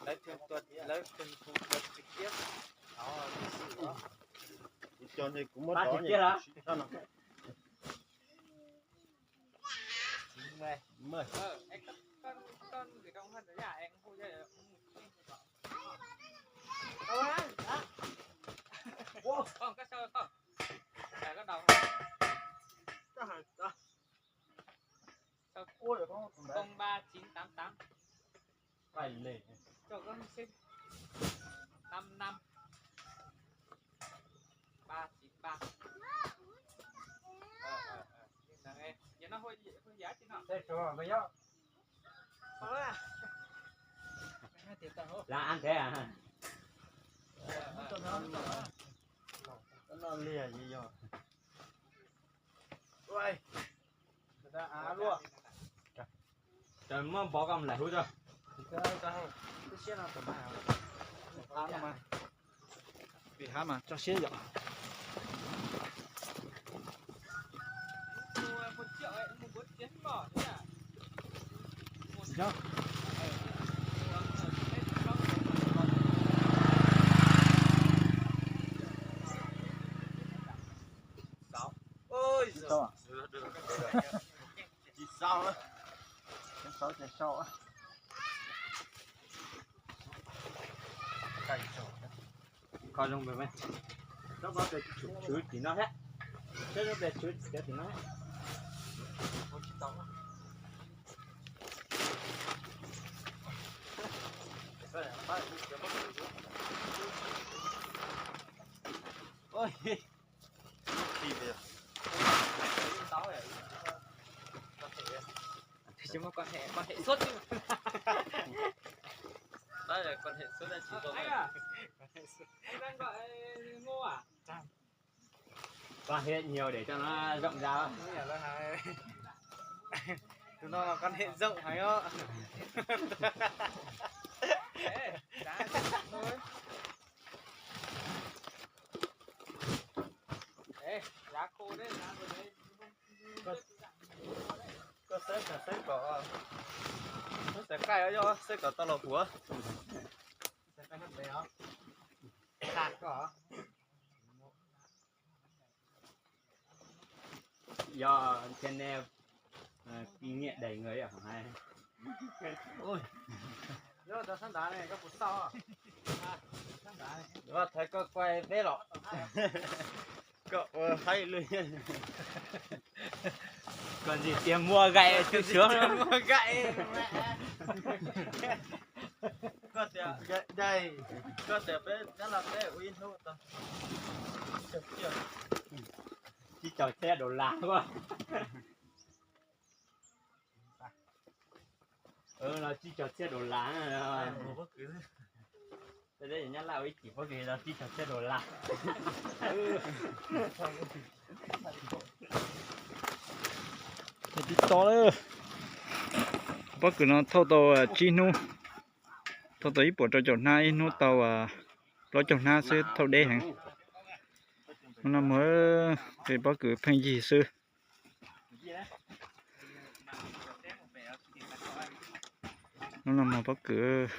Lawv thường tua, lawv thường tua trực tiếp. Đó, thực sự đó. Ba trực tiếp hả? Chín mươi. Chín mươi. Ờ, em cất, cất, cất gửi trong Hân rồi nha, em không chơi. Đâu á? Hả? Ủa? Không, cất sâu không? Cài cất đầu. Sao hả? Sao? Ui, không, không. Không ba chín tám tám. Cho con xin. Năm năm. Ba chín ba. Ờ, ờ, ờ. Nhìn thằng em, nhìn nó hơi, hơi giá chứ nó. Thế cho mày nhá. Là ăn thế à? Nó lia gì rồi? Ui. Trời, muab bó con lại hút cho. Hab no mas, vim hab mas tso siab yom. Ôi giời. Tsis sau, tsis sau, tsis sau. Kho zoo pes, kho pes tswv tim no thiab, kho pes tswv tim no thiab. Ôi. Thì mối quan hệ, quan hệ suốt chứ. Đó là quan hệ suốt, đã chỉ có vậy. Anh à? Anh đang gọi Ngô à? Quan hệ nhiều để cho nó rộng ra. Tụi nó là quan hệ rộng phải không? Ê, đá thôi. Ê, lá khô đấy, lá rồi đấy. Koj xwb, xwb kom, xwb xav qaij os, xwb kom tau los puav. Do channel kinh nghiệm đẩy người ở hỏng hai. Ui. Thầy có quay bếp lắm. Cậu, ờ, hay luôn. Còn gì tiền mua gậy chứ sướng lắm. Mua gậy. Koj tias gậy đây. Koj tias peb nyob no peb ua ib hnub tau. Tsis tau txhiab dollar quá. Los tsis tau txhiab dollar. Teb nyab laj ua ib chim pob kws los tsis tau txhiab dollar. Tib to lawm. Pob kws no thauj tau tsib hnub, thauj tau ib puas rau caum hnab, ib hnub tau plaub caug hnab xwb, thauj deb heev. Hnub no mus, pob kws pheej yig xwb. Hnub no mus pob kws.